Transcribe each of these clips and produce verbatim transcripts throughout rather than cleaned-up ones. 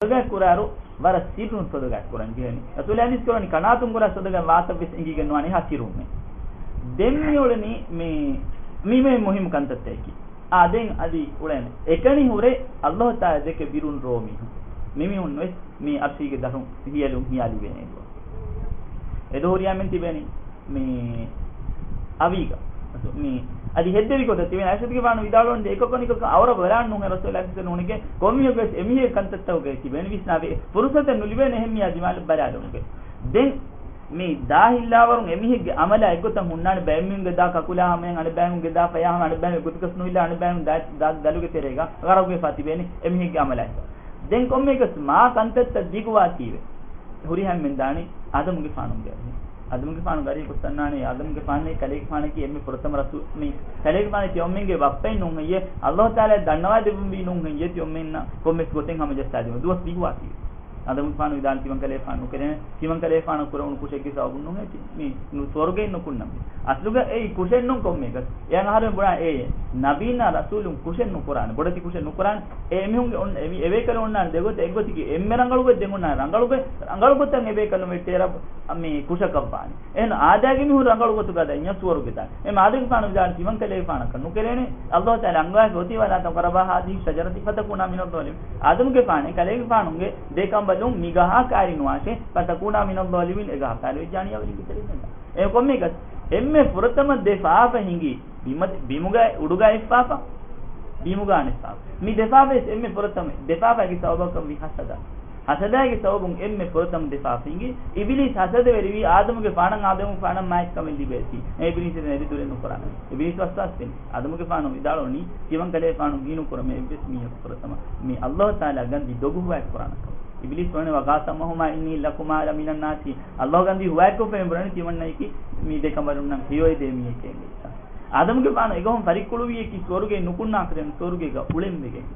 ސޮދަގަ ކުރާރު ވަރަށް ސިއްރުން ސޮދަގަ ކުރަން ޖެހެނީ. ރަސޫލާ ހަދީސް ކުރަނީ ކަނާތުން ކުރާ ސޮދަގަ ވާތައް ވެސް އެނގިގެން ނުވާނެ އެހާ ސިއްރުން. ދެން މި އުޅެނީ މި، މި މެ މުހިއްމު ކަންތައްތަކަކީ. އާ، ދެން އަދި އުޅެން. އެކަނި ހުރެ އައްލާހު ތަޢާލާ ދެކެ ބިރުން ރޯ މީހުން. މި މީހުން ވެސް މި އަރްޝީގެ ދަށުން ހިޔަލުން ހިޔާލިވޭނެ ދުވަސް. އެ ދުވަހު ހުރިހާ މި ތިބެނީ މި އަވީގަ. މި އަދި ހެއްދެވި ގޮތަށް ތިބެނީ އައިޝަތުގެފާނު ވިދާޅުވަނީ އެކަކު އަނެކަކަށް އައުރަ ބަލާން ނޫންހޭ ރަސޫލާ ހަދީސް ނޫނެކޭ ކޮންމެއަކު ވެސް އެމީހެއް ކަންތައްތަކުގައި ތިބެނީ ވިސްނާވެ ފުރުސަތެއް ނުލިބޭނެ އެހެން މީހާ ދިމާލަށް ބަލާލުމުގެ. ދެން މި ދާހިއްލާވަރުން އެމީހެއްގެ އަމަލާ އެއްގޮތަށް ހުންނާނެ، ބައެއްމީހުންގެ ދާ ކަކުލާ ހަމަޔަށް، އަނެއްބައިމީހުންގެ ދާ ފަޔާ ހަމަ، އަނެއްބައިމީހުން ގޮތުގަސް ނުހިއްލާ، އަނެއްބައިމީހުން ދާ، ދާ ގަލުގެ ތެރޭގަ ޣަރަޤުވެފާ ތިބޭނެ އެމީހެއްގެ އަމަލާ. ދެން ކޮންމެއަކަސް މާ ކަންތައްތައް ދިގުވާތީވެ. ހުރިހާ މެން ދާނީ އާދަމުގެފާނުގެ އަރިހަށް. އާދަމުގެފާނުގެ އަރިހަށް ގޮސް ދަންނާނީ އާދަމުގެފާނޭ ކަލޭގެފާނަކީ އެންމެ ފުރަތަމަ ރަސޫ، މި ކަލޭގެފާނޭ ތިޔަ އުމުމެންގެ ބައްޕައެއް ނޫން ހެއްޔޭ، އައްލާހު ތަޢާލާ ދަންނަވާ ދެއްވުންވީ ނޫން ހެއްޔޭ، ތިޔަ އުމުމެންނަށް ކޮންމެސް ގޮތެއް ހަމަޖައްސާ ދިނުން ދުވަސް ދިގުވާތީވެ. އާދަމުގެފާނު ވިދާޅު ތިމަން ކަލޭފާނު ނުކެރޭނެ، ތިމަން ކަލޭފާނަށް ކުރެވުނު ކުށެއްގެ ސަބަބުން ނޫން ހޭ ތި، މި ނު، ސުވަރުގެއިން ނުކުންނަން. އަސްލުގަ އެއީ ކުށެއް ނޫން ކޮންމެއަކަސް. އެ އަހަރެން ބުނާ އެއޭ، ނަބީންނާ ރަސޫލުން ކުށެއް ނުކުރާނެ، ބޮޑެތި ކުށެއް ނުކުރާނެ. އެ އެމީހުންގެ އޮން، އެ މި، އެ ބޭކަލުން އޮންނާނެ ދެގޮތަށް، އެއްގޮތަކީ އެންމެ ރަނގަޅު ގޮތް، ދެން އޮންނާނެ ރަނގަޅު ގޮތް، ރަނގަޅު ގޮތަށް އެ ބޭކަލުން ވެއްޓޭ ރަ، މި ކުށަކަށްވާނެ. އެހެން އާދައިގެ މީހުން ރަނގަޅު ގޮތުގަ ދަންޏާ ސުވަރުގެ ދާނެ. އެ އާދަމުގެފާނު ވިދާޅު ތިމަން ކަލޭގެފާނަކަށް ނުކެރޭނެ. އައްލާހު ތަޢާލާ އަންގަވާފި އޮތީ ولا تقربا هذه الشجرة فتكونا من الظالمين. އާދަމުގެފާނޭ ކަލޭގެފާނުގެ ދެ ކަނބަލުން މި ގަހާ ކާރި ނުވާށޭ، فتكونا من الظالمين، އެ ގަހާ ކާރި ވެއްޖެ އަނިޔާވެރިންގެ ތެރެއިން. އެ ކޮންމެއަކަސް އެންމެ ފުރަތަމަ ދެ ފާފަ ހިނގީ ބިމަ، ބިމުގަ އުޑުގަ އެއް ފާފަ، ބިމުގަ އަނެއް ފާފަ. މި ދެ ފާފަ ވެސް އެންމެ ފުރަތަމަ، ދެ ފާފައިގެ ސަބަބަކަށް ވީ ހަސަދަ. ހަސަދައިގެ ސަބަބުން އެންމެ ފުރަތަމަ ދެ ފާފަ ހިނގީ. އިބިލީސް ހަސަދަވެރިވީ އާދަމުގެފާނަށް، އާދަމުގެފާނަށް މާތްކަމެއް ލިބޭތީ. އެ އިބިލީސް ނެރި ދުރެއް ނުކުރާނެ. އިބިލީސް ވަސްވާސް ފެނި. އާދަމުގެފާނު ވިދާޅުވަނީ ތިމަން ކަލޭފާނު ގިނުކުރަމޭ އެއްވެސް މީހަކު ފުރަތަމަ މި އައްލާހު ތަޢާލާ ގަންދި ދޮގު ހުވާކުރާނަކަމަށް. އިބިލީސް ވަނީ وقاسمهما إني لكما لمن الناصحين. އައްލާހު ގަންދީ ހުވާކޮށްފައި ބުނަނީ ތިމަންނައަކީ މި ދެ ކަނބަލުންނަށް ހެޔޮއެދޭ މީހެކޭ އިނގޭތާ. އާދަމުގެފާނު އެގަހުން ފަރިއްކުޅުވިޔަކީ ސުވަރުގެ ނުކުންނާކަށެއް ސުވަރުގޭގަ އުޅެންވެގެން.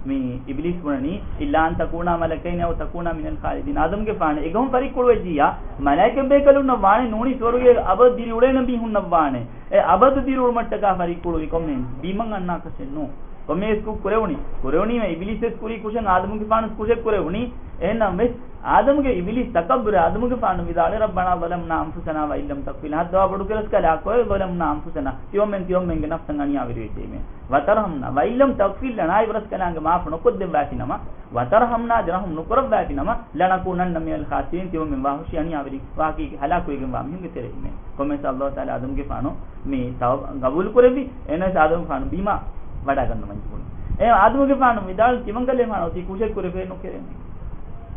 މި އިބިލީސް ބުނަނީ إلا أن تكونا ملكين أو تكونا من الخالدين. އާދަމުގެފާނު އެގަހުން ފަރިއްކުޅުވެއްޖިއްޔާ މަލާއިކަ ބޭކަލުންނަށް ވާނެ ނޫނީ ސުވަރުގޭގަ އަބަދު ދިރިއުޅޭނެ މީހުންނަށް ވާނެ. އެ އަބަދު ދިރިއުޅުމަށްޓަކާ ފަރިއްކުޅުވި ކޮންމެ ބިމަށް އަންނާކަށެއް ނޫން. ކޮންމެ އެސްކު ކުރެވުނީ. ކުރެވުނީމަ އިބިލީސް ވެސް ކުރީ ކުށެއް، އާދަމުގެފާނު ވެސް ކުށެއް ކުރެވުނީ. އެހެންނަމަވެސް، އާދަމުގެ އިބިލީސް ތަކައްބުރު އާދަމުގެފާނު ވިދާޅުވި ربنا ظلمنا أنفسنا وإن لم تغفر لنا، ހައްދަވާ ބޮޑުކުރަސްކަލާކޮއެ ظلمنا أنفسنا، ތިއޮމެން ތިއޮމެންގެ ނަފްސަށް އަނިޔާވެރިވެއްޖެއީމޭ. وترحمنا، وإن لم تغفر لنا، އިބަރަސްކަލާނގެ މާފު ނުކޮށްދެއްވާތި ނަމަ، وترحمنا، އަދި ރަހުމް ނުކުރައްވާތި ނަމަ، لنكونن من الخاسرين، ތިއޮމެން ވާ ހުށި އަނިޔާވެރި، ވާހަކީގެ ހަލާކުވެގެންވާ މީހުންގެ ތެރެއިންމޭ. ކޮންމެސް އައްލާހު ތަޢާލާ އާދަމުގެފާނު މި ތައު، ގަބޫލު ކުރެއްވި، އެހެނަސް އާދަމުގެފާނު ބިމަށް ވަޑައިގަންނަވަން ޖެހުނު. އެ އާދަމުގެފާނު ވިދާޅު ތިމަންކަލޭފާނު އޮތީ ކުށެއް ކުރެފޭ ނުކެރޭނެ.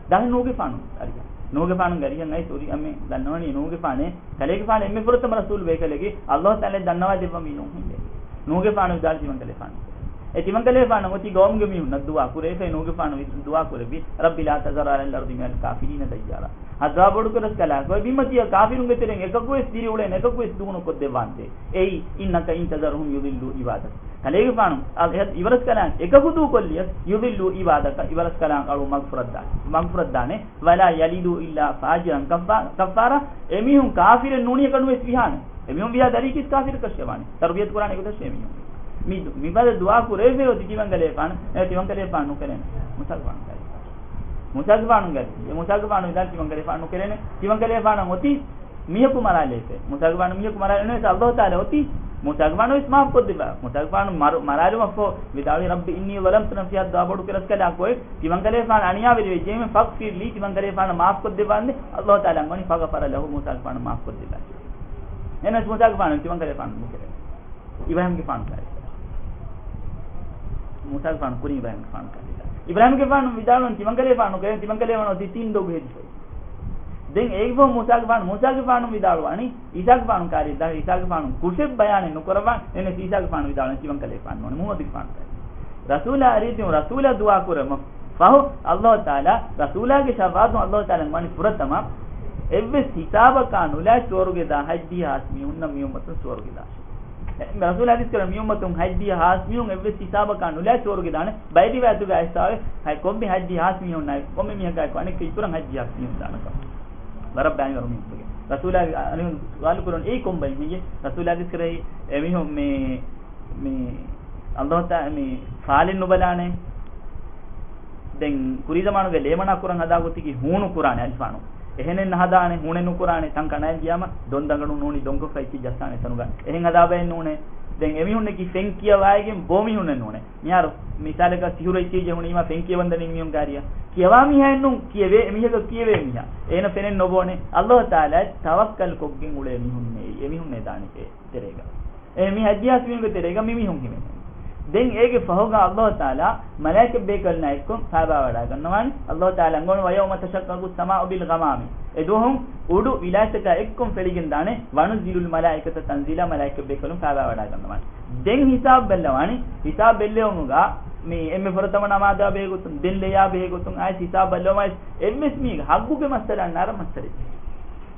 ދާހި ނޫހުގެފާނު އަރިހަށް. ނޫހުގެފާނުގެ އަރިހަށް އައިސް އުރި އަމެ ދަންނަވަނީ ނޫހުގެފާނޭ ކަލޭގެފާނު އެންމެ ފުރަތަމަ ރަސޫލު ބޭކަލެކޭ އައްލާހު ތަޢާލާ ދަންނަވާ ދެއްވަންވީ ނޫހު ހިނގޭ. ނޫހުގެފާނު ވިދާޅު ތިމަންކަލޭފާނު. އެ ތިމަންކަލޭފާނަށް އޮތީ ގައުމުގެ މީހުންނަށް ދުޢާ ކުރެވިފައި ނޫހުގެފާނު ވި، ދުޢާ ކުރެއްވި، رب لا تذر على الأرض من الكافرين ديارا. ހައްދަވާ ބޮޑުކުރަސްކަލާކޮ، ބިމަތިޔަ ކާފިރުންގެ ތެރެއިން އެކަކުވެސް ދިރިއުޅޭނެ، އެކަކުވެސް ދޫނުކޮށްދެއްވާންދޭ. އެއީ، إنك إن تذرهم يضلوا عبادك. ކަލޭގެފާނު، އަ، އިވަރަސްކަލާނގެ އެކަކު ދޫކޮށްލިޔަސް، يضلوا عبادك، އިވަރަސްކަލާނގެ އަޅު މަގުފުރައްދާ، މަގުފުރައްދާނެ. ولا يلدوا إلا فاجرا كفا، كفارا. އެމީހުން ކާފިރެއް ނޫނިޔަކަން ވެސް ވިހާނެ. އެމީހުން ވިހާ ދަރީކީސް ކާފިރަކަށް ވާނެ. ތަރުބިޔަތު ކުރާނެ ގޮތަށް އެމީހުން. މި، މިފަދަ ދުޢާ ކުރެވޭ އޮތީ ތިމަންކަލޭފާނު، އެ ތިމަންކަލޭފާނު ނުކެރޭނެ. މުސާގެފާނު ކައި. މުސާގެފާނު ގަރި. އެ މުސާގެފާނު ވިދާޅު ތިމަންކަލޭފާނު ނުކެރޭނެ. ތިމަންކަލޭފާނަށް އޮތީ މީހަކު މަރާލޭފަ. މުސާގެފާނު މީހަކު މަރާލެވުނު ވެސް އައްލާހު ތަޢާލާ އޮތީ މުސާގެފާނު ވެސް މާފު ކޮށްދެއްވާ. މުސާގެފާނު މަރު، މަރާލުމަށްފަހު ވިދާޅުވި، رب إني ظلمت نفسي، ހައްދަވާ ބޮޑު ކުރަސްކަލާކޮއެ، ތިމަންކަލޭފާނު އަނިޔާވެރިވެއްޖެއެވެ. فاغفر لي، ތިމަންކަލޭފާނަށް މާފު ކޮށްދެއްވާނދޭ. އައްލާހު ތަޢާލާ އަންގަވަނީ فغفر له، މުސާގެފާނަށް މާފު ކޮށްދެއްވާ. އެހެނަސް މުސާގެފާނު ތިމަންކަލޭފާނު ނުކެރޭ. އިބްރާހީމްގެފާނު ކައި. މުސާގެފާނު ކުރިން އިބްރާހީމްގެފާނު ކައި. އިބްރާހީމްގެފާނު ވިދާޅުވަން ތިމަންކަލޭފާނު ނުކެރޭ، ތިމަންކަލޭފާނު އޮތީ ތިން ދޮގު ހެދިފައި. ދެން އޭގެފަހު މޫސާގެފާނު، މޫސާގެފާނު ވިދާޅުވާނީ، އީސާގެފާނު ކާރި ދާ، އީސާގެފާނު ކުށެއް ބަޔާނެއް ނުކުރައްވާ، އެނެސް އީސާގެފާނު ވިދާޅުވާނީ ތިމަންކަލޭފާނު ނޫން، މުޙައްމަދުގެފާނު ކާރި. ރަސޫލާ އަރިއްތިމު ރަސޫލާ ދުޢާ ކުރަމު ފަހު، އައްލާހު ތަޢާލާ، ރަސޫލާގެ ޝަފާޢަތުން އައްލާހު ތަޢާލާ ވަނީ ފުރަތަމަ، އެއްވެސް ހިސާބަކާ ނުލާ ސުވަރުގެ ދާ ހަތްދިހަ ހާސް މީހުންނަށް މި އުއްމަތުން ސުވަރުގެ ދާށޭ. އެ، ރަސޫލާ ޙަދީޘް ކުރަނީ މި އުއްމަތުން ހަތްދިހަ ހާސް މީހުން އެއްވެސް ހިސާބަކާ ނުލާ ސުވަރުގެ ދާނެ. ބައެއް ރިވާޔަތުގައި އައިސްފަވޭ، ކޮންމެ ހަތްދިހަ ހާސް މީހުންނާއި ކޮންމެ މީހަކާއެކު އަނެއްކާ އިތުރަށް ހަތްދިހަ ހާސް މީހުން ދާނެކަން. ވަރަށް ބައިވަރު މީހުންގެ. ރަސޫލާ އަނެއް ސުވާލު ކުރަން އެއީ ކޮން ބައެއް ހެއްޔޭ؟ ރަސޫލާ ޙަދީޘް ކުރައި އެމީހުން މި، މި އައްލާހު ތަ، މި ފާލެއް ނުބަލާނެ. ދެން ކުރީ ޒަމާނުގެ ލޭމަނާ ކުރަން ހަދާ ގޮތަކީ ހޫނު ކުރާނެ އަލިފާނު. އެހެނެއް ނަހަދާނެ، ހޫނެއް ނުކުރާނެ، ތަން ކަނޑައިން ގިޔާމަ ދޮން ދަނގަނުން ނޫނީ ދޮންކޮށްފަ އެއްޗެއް ޖައްސާނެ ތަނުގަ. އެހެން ހަދާ ބައެއް ނޫނޭ. ދެން އެމީހުންނަކީ ފެން ކިޔަވާގެން ބޯ މީހުންނެއް ނޫނޭ. މިހާރު މިސާލަކަށް ސިހުރު އެއްޗެއް ޖެހުނީމަ ފެން ކިޔަވަން ދަނީ މީހުން ކާރިއަށް. ކިޔަވާ މީހާއެއް ނޫން ކިޔެވޭ، އެމީހަކަށް ކިޔެވޭ މީހާ. އޭނަ ފެނެއް ނުބޯނޭ. އައްލާހު ތަޢާލާއަށް ތަވައްކަލް ކޮށްގެން އުޅޭ މީހުންނޭ. އެމީހުންނޭ ދާނެ އެ ތެރޭގަ. އެ މި ހައްޖި ހާސިމީގެ ތެރޭގަ މި މީހުން ހިމެނޭ. ދެން އޭގެ ފަހުގަ އައްލާހު ތަޢާލާ މަލާއިކަ ބޭކަލުންނާ އެއްކޮށް ފާބާވަޑާގަންނަވާނެ. އައްލާހު ތަޢާލާ އަންގަވަނީ، وَيَوْمَ تَشَقَّقُ السَّمَاءُ بِالْغَمَامِ. އެދުވަހުން އުޑު ވިލާތަކާ އެއްކޮށް ފެޅިގެން ދާނެ، وَنُزِّلُ الْمَلَائِكَةَ تَنزِيلًا، މަލާއިކަ ބޭކަލުން ފާބާވަޑާގަންނަވާނެ. ދެން ހިސާބު ބެއްލަވާނެ. ހިސާބު ބެއްލެވުމުގަ މި އެންމެ ފުރަތަމަ ނަމާދާ ބެހޭގޮތުން، ދެން ލެޔާ ބެހޭގޮތުން އައިސް ހިސާބު ބައްލަވަމާ އައިސް އެއްވެސް މީގެ ހައްގުގެ މައްސަލަ އަންނާރަ މައްސަލައެއް.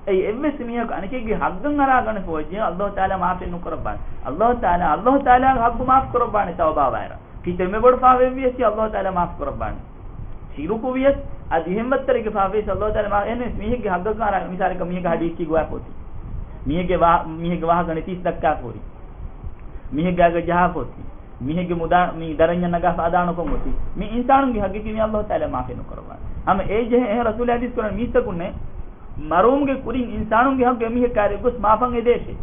އެއީ އެއްވެސް މީހަކު އަނެކެއްގެ ހައްގަށް އަރާގަނެފަ އޮތް ޖެހި އައްލާހު ތަޢާލާ މާފެއް ނުކުރައްވާނެ. އައްލާހު ތަޢާލާ، އައްލާހު ތަޢާލާގެ ހައްގު މާފު ކުރައްވާނެ ތައުބާވާއިރަށް. ކިތަންމެ ބޮޑު ފާފައެއް ވިޔަސް އައްލާހު ތަޢާލާ މާފު ކުރައްވާނެ. ޝިރުކު ވިޔަސް އަދި އެހެން ވައްތަރެއްގެ ފާފައެއް ވިޔަސް އައްލާހު ތަޢާލާ މާ-، އެހެންވެސް މީހެއްގެ ހައްގަކަށް އަރާ، މިސާލަކަށް މީހެއްގެ ހަޑި އެއްޗި ގޮވާފަ އޮތީ. މީހެއްގެ ވާ-، މީހެއްގެ ވާހަކަ ނެތީސް ދައްކާފަ ހުރި. މީހެއްގެ އަގަށް ޖަހާފަ އޮތީ. މީހެއްގެ މުދާ-، މި ދަރަންޏަށް ނަގާފަ އަދާނުކޮށް އޮތީ. މި އިންސާނުންގެ ހައްގަކީ މި އައްލާހު ތަޢާލާ މާފެއް ނުކުރައްވާނެ. ހަމަ އެ ޖެހޭ އެހެން ރަސޫލާ ޙަދީޘް ކުރަނީ މީސްތަކުންނޭ މަރުވުމުގެ ކުރިން އިންސާނުންގެ ހައްގު އެމީހެއް ކާރިއަށް ގޮސް މާފަށް އެދޭށޭ.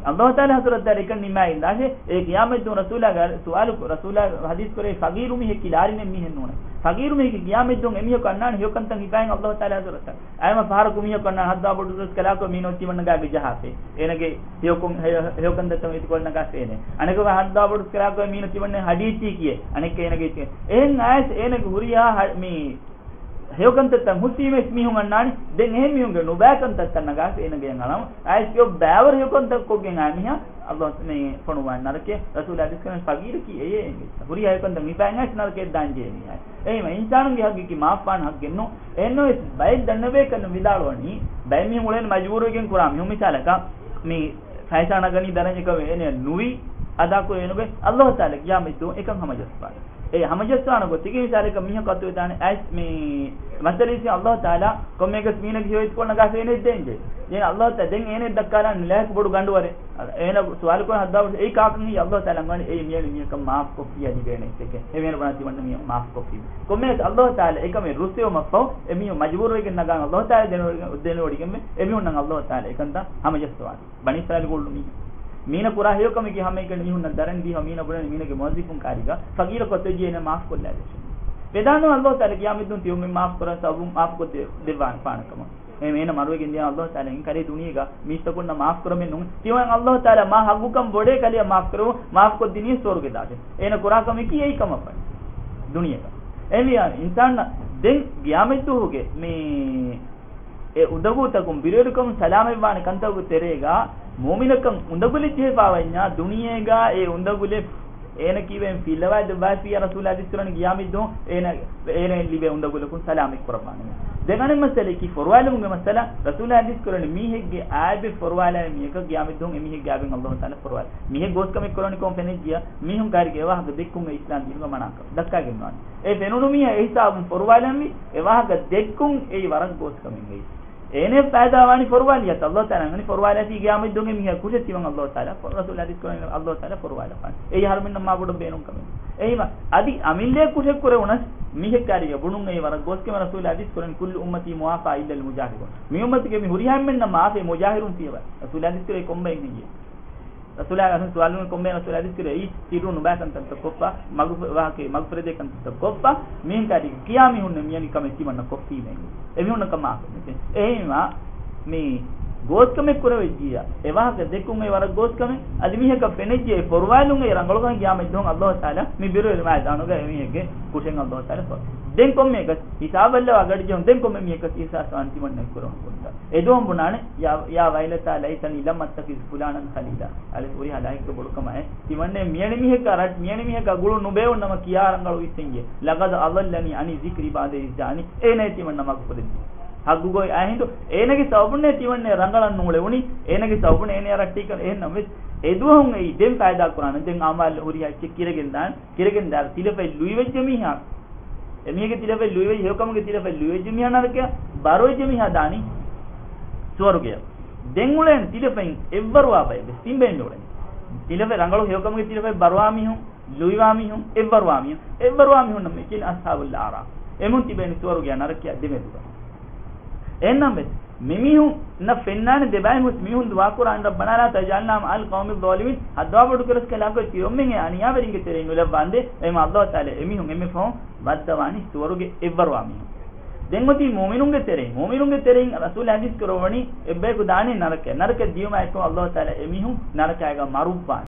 އައްލާހު ތަޢާލާ ޙަޟްރަތް ދާ އެކަން ނިމާ އިންދާށޭ. އޭ ޤިޔާމަތްދުވަހު ރަސޫލާގެ ސުވާލު ކު-، ރަސޫލާ ޙަދީޘް ކުރޭ ފަގީރު މީހެއް ކި ލާރިނެއް މީހެއް ނޫނޭ. ފަގީރު މީހެއްގެ ޤިޔާމަތްދުވަހު އެމީހަކު އަންނާނެ ހެޔޮކަންތައް ހިފާއިން އައްލާހު ތަޢާލާ ޙަޟްރަތަށް. އައިމަ ފަހަރަކު މީހަކު އަންނާނެ ހައްދާ ބޮޑު ރަސްކަލާކޮ މީނަ އޮތީމަންނަގާގެ ޖަހާފަ. އޭނަގެ ހެޔޮކޮން-، ހެޔޮ-، ހެޔޮކަންތައްތައް އިތުކޮޅަށް ނަގާފަ އޭނަ. އަނެކަކު ހައްދާ ބޮޑު ރަސްކަލާކޮ މީނަ އޮތީމަންނަ ހަޑި އެއްޗި ކިޔޭ. އަނެއްކާ އޭނަގެ އެއްޗެއް. އެހެން އައިސް އޭނަގެ ހުރިހާ ހަ-، މި ހެޔޮކަންތައްތައް ހުސީމެސް މީހުން އަންނާނެ. ދެން އެހެން މީހުންގެ ނުބައިކަންތައްތައް ނަގާފަ އޭނަގެ އަނގަޅަމު. އައިސް އެއޮ ބައިވަރު ހެޔޮކަންތައް ކޮށްގެން އާ މީހާ އައްލާހު މި ފޮނުވާން ނަރަކަޔަށް. ރަސޫލާ ޙަދީޘް ކުރަނީ ފަގީރަކީ އެޔޭ އެނގޭ. ހުރިހާ ހެޔޮކަންތައް ހިފާއިން އައިސް ނަރަކަޔަށް ދާން ޖެހޭ މީހާ. އެހެންވެ އިންސާނުންގެ ހައްގަކީ މާފާން ހައްގެއްނު. އެހެންނުވެސް ބައެއް ދަންނަބޭކަލުން ވިދާޅުވަނީ، ބައެއް މީހުން އުޅޭނެ މަޖުބޫރުވެގެން ކުރާ މީހުން މިސާލަކަށް މި ފައިސާ ނަގަނީ ދަރަނިކަމެއް އޭނަ ނުވި އަދާކުރޭ ނުގެ އައްލާހު ތަޢާލާ ޤިޔާމަތްދުވަހު އެކަން ހަމަޖައްސާނެ. އެ ހަމަޖައްސާނެ ގޮތުގެ މިސާލަކަށް މީހަކު އަތުވެދާނެ އައިސް މި މައްސަލަ އިސް އައްލާހު ތަޢާލާ ކޮންމެއަކަސް މީނަގެ ހެޔޮ އިތުކޮޅު ނަގާފަ އޭނަ އެއްދޭންޖެ. ދެން އައްލާހު ތަޢާލާ ދެން އޭނަ ދައްކާލާނެ ނުލާހިކު ބޮޑު ގަނޑުވަރެއް. އޭނަ ސުވާލު ކުރަން ހައްދާ ބޮޑު އެއީ ކާކަން ހެއްޔޭ އައްލާހު ތަޢާލާ އަންގަވަނީ އެއީ މިއަނި މީހަކަށް މާފް ކޮށްފިއްޔާ ލިބޭނެ އެއްޗެކޭ. އެ މީހަކަށް ވަނީ ތިމަންނަ މީހަކަށް މާފް ކޮށްފީމޭ. ކޮންމެއަކަސް އައްލާހު ތަޢާލާ އެކަމެއް ރުއްސެވުމަށްފަހު އެމީހުން މަޖުބޫރުވެގެން ނަގާން އައްލާހު ތަޢާލާ ދެނެވޮޑިގެން، ދެނެވޮޑިގެންވެ އެމީހުންނަށް އައްލާހު ތަޢާލާ އެކަންތައް ހަމަޖައްސަވާނެ. ބަނީ އިސްރާއީލް ގުޅުނު މީހުން. މީނަ ކުރާ ހެޔޮކަމެއްގެ ހަމައެކަނި މީހުންނަށް ދަރަނި ދީފަ މީނަ ބުނަނީ މީނަގެ މުވައްޒިފުން ކާރީގަ ފަގީރަކު އަތުވެއްޖެ އޭނަ މާފް ކޮށްލާދޭށޭ. ވެދާނެ އައްލާހު ތަޢާލާ ޤިޔާމަތްދުވަހު ތިޔަ މި މާފް ކުރަން ސަބަބުން މާފް ކޮށްދެ-، ދެއްވާނެ ފާނަކަމަށް. އެ މީނަ މަރުވެގެން ދިޔަ އައްލާހު ތަޢާލާ އިން ކަލޭ ދުނިޔޭގަ މީސްތަކުންނަށް މާފް ކުރަމެއް ނޫން. ތިޔަ އައްލާހު ތަޢާލާ މާ ހައްގުކަން ބޮޑޭ ކަލެއަށް މާފް ކުރަމު، މާފް ކޮށްދިނީ ސުވަރުގެ ދާށޭ. އޭނަ ކުރާ ކަމަކީ އެއީ ކަމަށް ވަނީ ދުނިޔޭގަ. އެމީހާ އިންސާންނަށް ދެން ޤިޔާމަތްދުވަހުގެ މި އެ އުނދަގޫތަކުން ބިރުވެރިކަމުން ސަލާމަތްވާނެ ކަންތަކުގެ ތެރޭގަ މުއުމިނަކަށް އުނދަގުލެއް ޖެހިފައިވަންޏާ ދުނިޔޭގަ އެ އުނދަގުލެއް އޭނަ ކީވެން ފިއްލަވާ ދެއްވާފިއްޔާ ރަސޫލާ ޙަދީޘް ކުރަނީ ޤިޔާމަތްދުވަހު އޭނަ، އޭނަ ލިބޭ އުނދަގުލަކުން ސަލާމަތް ކުރައްވާނެ. ދެން އަނެއް މައްސަލައަކީ ފޮރުވާލުމުގެ މައްސަލަ. ރަސޫލާ ޙަދީޘް ކުރަނީ މީހެއްގެ އާއިބެއް ފޮރުވާލާނެ މީހަކަށް ޤިޔާމަތްދުވަހު އެމީހެއްގެ އާއިބެއް އައްލާހު ތަޢާލާ ފޮރުވާލާ. މީހެއް ގޯސްކަމެއް ކުރަނީ ކޮން ފެނިއްޖިޔާ މީހުން ކާރިގެ އެވާހަކަ ދެއްކުން އެ އިސްލާމް ދީނުގަ މަނާކަން ދައްކާގެންވާނެ. އެ ފެނުނު މީހާ އެހިސާބުން ފޮރުވާލަންވީ އެވާހަކަ ދެއްކުން އެއީ ވަރަށް ގޯސްކަމެއް އެއީ. އޭނަ ފައިދާވާނީ ފޮރުވާލިޔަތަ އައްލާހު ތަޢާލާ އަންގަނީ ފޮރުވާލާތީ ޤިޔާމަތްދުވަހު މީހާ ކުށެއް ތިމަން އައްލާހު ތަޢާލާ ފޮ-، ރަސޫލާ ޙަދީޘް ކުރަނީ އައްލާހު ތަޢާލާ ފޮރުވާލަފާނެ. އެއީ އަހަރުމެންނަށް މާ ބޮޑަށް ބޭނުން ކަމެއް. އެހީމަ އަދި އަމިއްލައަށް ކުށެއް ކުރެވުނަސް މީހެއް ކާރިގަ ބުނުން އެއީ ވަރަށް ގޯސްކަމެއް. ރަސޫލާ ޙަދީޘް ކުރަނީ كل أمتي معافى إلا المجاهرون. މި އުއްމަތުގެ މި ހުރިހާ އެންމެންނަށް މާފޭ މުޖާހިރުން ފިޔަވަ. ރަސޫލާ ޙަދީޘް ކުރޭ ކޮންބައެއް ހެއްޔޭ؟ ރަސޫލާ އަސް ސުވާލުން ކޮންމެ ރަސޫލާ ޙަދީޘް ކުރޭ އެއީ ސިއްރު ނުބައި ކަންތައްތައް ކޮށްފަ، މަގު ފެ-، ވާހަކަ، މަގު ފެރެދޭ ކަންތައްތައް ކޮށްފަ، މީން ކާރި ކިޔާ މީހުންނެއް މިޔަނި ކަމެއް ތިމަންނަ ކޮށްފީމޭ. އެމީހުންނަކަށް މާފެއް ނެތޭ. އެހެންވީމާ މި ގޯސްކަމެއް ކުރެވިއްޖިއްޔާ، އެ ވާހަކަ ދެއްކުން އެ ވަރަށް ގޯސްކަމެއް، އަދި މީހަކަށް ފެނިއްޖެ އެ ފޮރުވާލުން އެ ރަނގަޅުކަން ޤިޔާމަތްދުވަހު އައްލާހު ތަޢާލާ މި ބިރުވެރި މައިދާނުގަ އެމީހެއްގެ ކުށެއް އައްލާހު ތަޢާލާ ފޮރު. ދެން ކޮންމެއަކަސް ހިސާބަށްލަވާ ގަޑިޖެހުން ދެން ކޮންމެ މީހަކަސް އިހްސާސް ވާން ތިމަންނަ ކުރަން ކުންތަ. އެދުވަހު ބުނާނެ، يا، يا ويلتى ليتني لم أتخذ فلانا خليلا. އަލި ހުރި ހަލާކެއްގެ ބޮޑުކަމާއެ. ތިމަންނެ މިޔަނި މީހަކާ ރައް-، މިޔަނި މީހަކާ ގުޅުން ނުބޭއްވުން ނަމަ ކިޔާ ރަނގަޅު އިސްއިނގޭ. لقد أضلني عن الذكر بعد إذ جاءني. އޭނަ ތިމަންނަ މަގު ފުދެއްޖެ. ހައްގު ގޮތް އާ ހިނދު އޭނަގެ ސަބަބުންނޭ ތިމަންނެ ރަނގަޅަށް ނޫޅެވުނީ. އޭނަގެ ސަބަބުން އޭނަ ރައްޓެހިކަން އެހެންނަމަވެސް އެދުވަހުން އެއީ ދެން ފައިދާ ކުރާނެ. ދެން އަމާލް ހުރިހާ އެއްޗެއް ކިރެގެން ދާން. ކިރެގެން ދާ ތިލަފަތް ލުއިވެއްޖެ މީހާ. އެމީހެއްގެ ތިލަފަތް ލުއިވެއްޖެ، ހެޔޮކަމުގެ ތިލަފަތް ލުއިވެއްޖެ މީހާ ނަރަކަޔަށް، ބަރުވެއްޖެ މީހާ ދާނީ ސުވަރުގެޔަށް. ދެން އުޅޭނެ ތިލަފަތް އެއްވަރުވާ ބައެއް ވެސް ތިން ބައެއް މި އުޅެނީ. ތިލަފަތް ރަނގަޅު ހެޔޮކަމުގެ ތިލަފަތް ބަރުވާ މީހުން، ލުއިވާ މީހުން، އެއްވަރުވާ މީހުން، އެއްވަރުވާ މީހުންނަށް މިކިން އަޞްޙާބުލް އަޢުރާފް. އެމުން ތިބޭނީ ސުވަރުގެއާ ނަރަކަޔާ ދެމެދުގަ. އެހެންނަމަވެސް، މިމީހުންނަށް ފެންނާނެ ދެބައި ހުސް މީހުން ދުޢާ ކުރާން، ربنا لا تجعلنا مع القوم الظالمين، ހައްދަވާ ބޮޑު ކުރަސް ކަލާކޮށް ތިޔޮމެން އެ އަނިޔާވެރިންގެ ތެރެއިން ނުލައްވާނދޭ. އެހެން ﷲ ތަޢާލާ އެމީހުން އެންމެ ފަހުން ވައްދަވާނީ ސުވަރުގެ އެއްވަރުވާ މީހުން. ދެން އޮތީ މުއުމިނުންގެ ތެރެއިން. މުއުމިނުންގެ ތެރެއިން ރަސޫލު ޙަދީޘް ކުރައްވަނީ އެއްބަޔަކު ދާނީ ނަރަކަޔަށް. ނަރަކަޔަށް ދިޔުމާ އެއްކޮށް ﷲ ތަޢާލާ އެމީހުން ނަރަކައިގަ މަރުއްވާނެ.